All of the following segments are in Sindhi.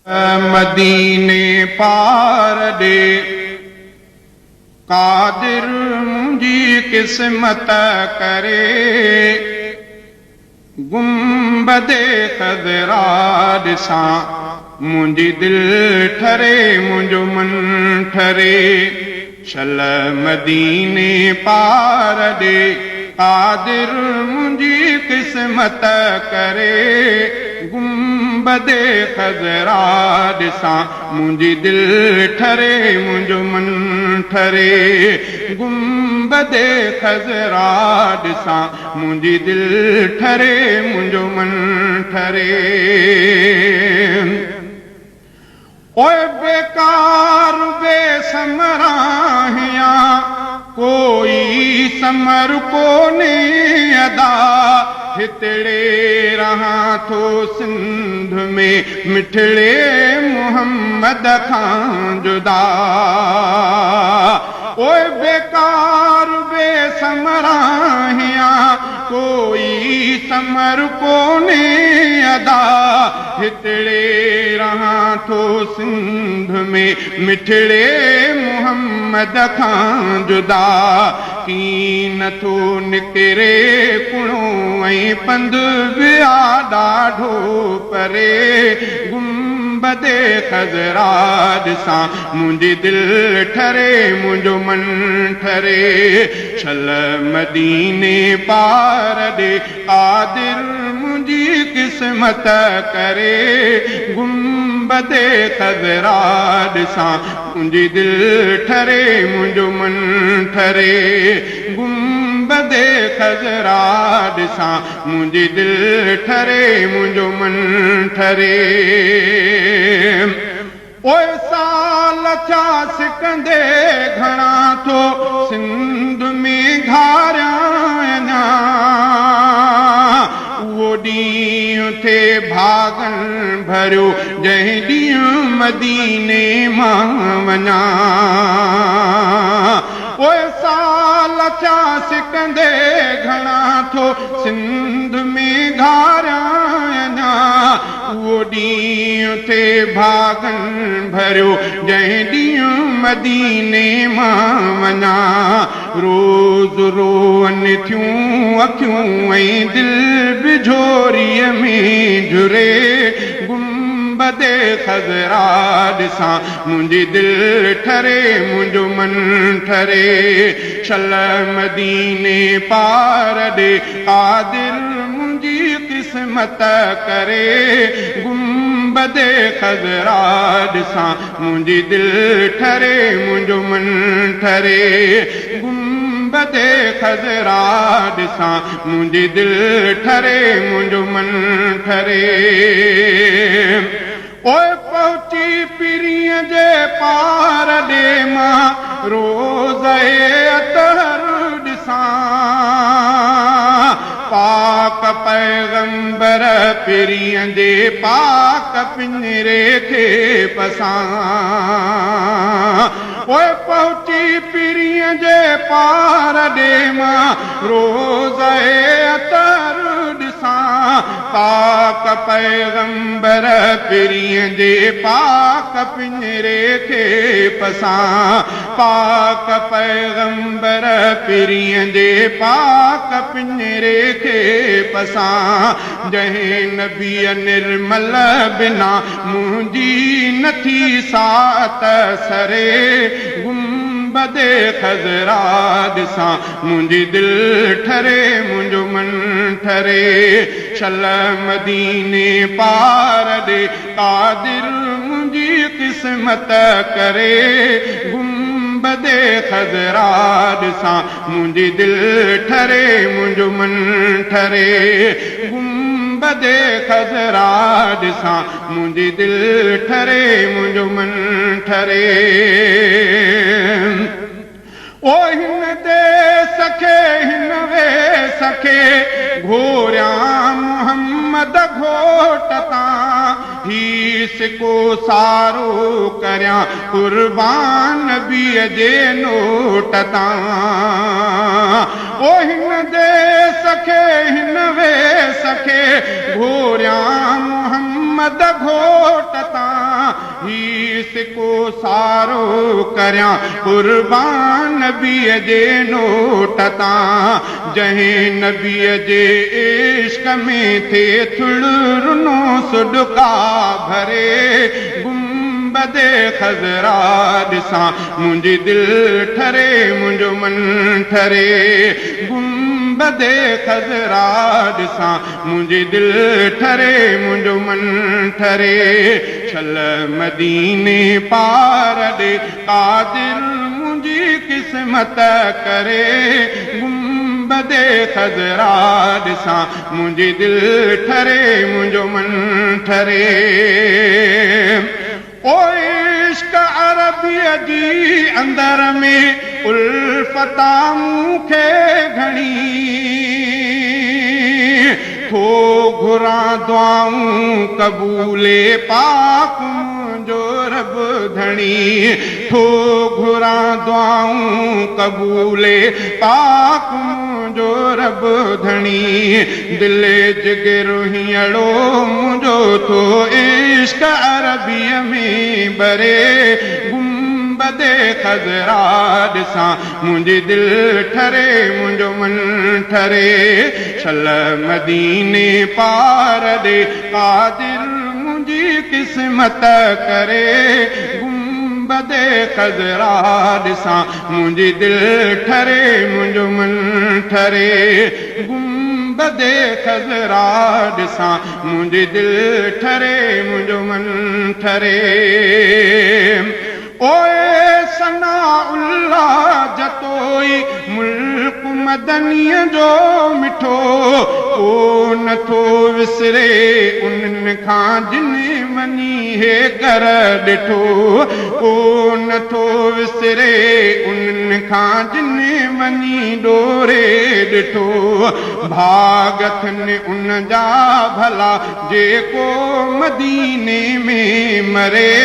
مديني پار ڏي، قادر منهنجي قسمت ڪري، گنبد خضرا ڏسان، منهنجي دل ٺري، منهنجو من ٺري، شل مديني پار ڏي، قادر منهنجي قسمت ڪري، گنبد خضرا ڏسان، منهنجي دل ٺري، منهنجو من ٺري، گنبد خضرا ڏسان، منهنجي دل ٺري، منهنجو من ٺري. اوء بيڪار بي ثمر آهيان، ڪوئي ثمر ڪونهي ادا، هتڙي رهان ٿو سنڌ ۾، مٺڙي محمد کان جدا. اوء بيڪار بي ثمر آهيان، ڪوئي ثمر ڪونهي ادا، هتڙي رهان ٿو سنڌ ۾، مٺڙي محمد کان جدا. ڪين ٿو نڪري ڪڻو ۽ پنڌ به آ ڏاڍو پري، گنبد خضرا ڏسان، منهنجي دل ٺري، منهنجو من ٺري، شل مديني پار ڏي، قادر منهنجي قسمت ڪري، گنبد خضرا ڏسان، منهنجي دل ٺري، منهنجو من ٺري، گنبد خضرا ڏسان، منهنجي دل ٺري، منهنجو من ٺري. اوء سال ٿيا سڪندي گهڻا ٿو سنڌ ۾ گهاريان اڃا، اهو ڏينهن ٿئي ڀاڳن ڀريو جنهن ڏينهن مديني مان وڃان. اوء سال ٿيا سڪندي گهڻا ٿو سنڌ ۾ گهاريان اڃا، اهو ڏينهن ٿئي ڀاڳن ڀريو، جنهن ڏينهن مديني مان وڃان. روز روئن ٿيون اکيون ۽ دل به جهوريء ۾ جهري. گنبد خضرا ڏسان، منهنجي دل ٺري، منهنجو من ٺري. شل مديني پار ڏي، قادر منهنجي قسمت ڪري، گنبد خضرا ڏسان، منهنجي دل ٺري، منهنجو من ٺري، گنبد خضرا ڏسان، منهنجي دل ٺري، منهنجو من ٺري. اوء پهچي پرينء جي پار ڏي مان روضه اطهر ڏسان، پاڪ پيغمبر پرينء جي پاڪ پڃري کي پسان. اوء پهچي پرينء جي پار ڏي مان روضه اطهر ڏسان، پاڪ پيغمبر پرينء جي پاڪ پڃري کي پسان، پاڪ پيغمبر پرينء جي پاڪ پڃري کي پسان، جنهن نبيء نرمل بنا منهنجي نه ٿي ساعت سري، گنبد خضرا ڏسان، منهنجي دل ٺري، منهنجو من ٺري، شل مديني پار ڏي، قادر منهنجي قسمت ڪري، گنبد خضرا ڏسان، منهنجي دل ٺري، منهنجو من ٺري، گنبد خضرا ڏسان، منهنجي دل ٺري، منهنجو من ٺري. او هن ديس کي هن ويس کي گهوريان محمد گهوٽ تان، هي سڪو سارو ڪريان قربان نبيء جي نوٽ تان. او هن ديس کي هن ويس کي گهوريان محمد گهوٽ تان. سڪو سارو ڪريان قربان نبيء جي نوٽ تان. جنهن نبيء جي عشق ۾ ٿئي ٿڙ رنو سڏڪا ڀري. گنبد خضرا ڏسان منهنجي دل ٺري منهنجو من ٺري. گنبد خضرا ڏسان منهنجي دل ٺري منهنجو من ٺري. ڇل مديني پار ڏي قادر منهنجي قسمت ڪري. گنبد خضرا ڏسان منهنجي دل ٺري منهنجو من ٺري. او عشق عربيء جي اندر ۾ الفت آ مون کي گهڻي. ٿو گهران دعائون قبولي پاڪ منهنجو رب ڌڻي. ٿو گهران دعائون قبولي پاڪ منهنجو رب ڌڻي. دل جگر هينئڙو منهنجو ٿو عشق عربيء ۾ ٻري. گنبد خضرا ڏسان منهنجي دل ٺري منهنجو من ٺري. ڇل مديني پار ڏي قادر منهنجي قسمت ڪري. گنبد خضرا ڏسان منهنجي دل ٺري منهنجو من ٺري. گنبد خضرا ڏسان منهنجي دل ٺري منهنجو من ٺري. اوء ثناء الله جتوئي ملڪ مدنيء جو مٺو. ڪو نه ٿو وسري انهن کان جن وڃي هيڪر ڏٺو. ڪو نه ٿو وسري انهن کان جن وڃي ڏوري ڏٺو. ڀاڳ اٿن ان جا ڀلا جيڪو مديني ۾ مري.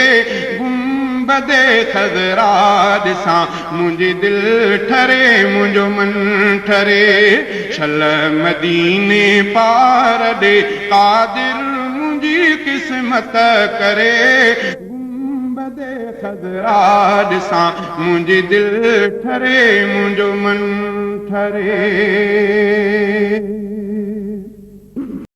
گنبد خضرا ڏسان منهنجي دل ٺري منهنجو من ٺري. ڇل مديني پار ڏي قادر منهنجي قسمت ڪري. گنبد خضرا ڏسان منهنجي دل ٺري منهنجو من ٺري.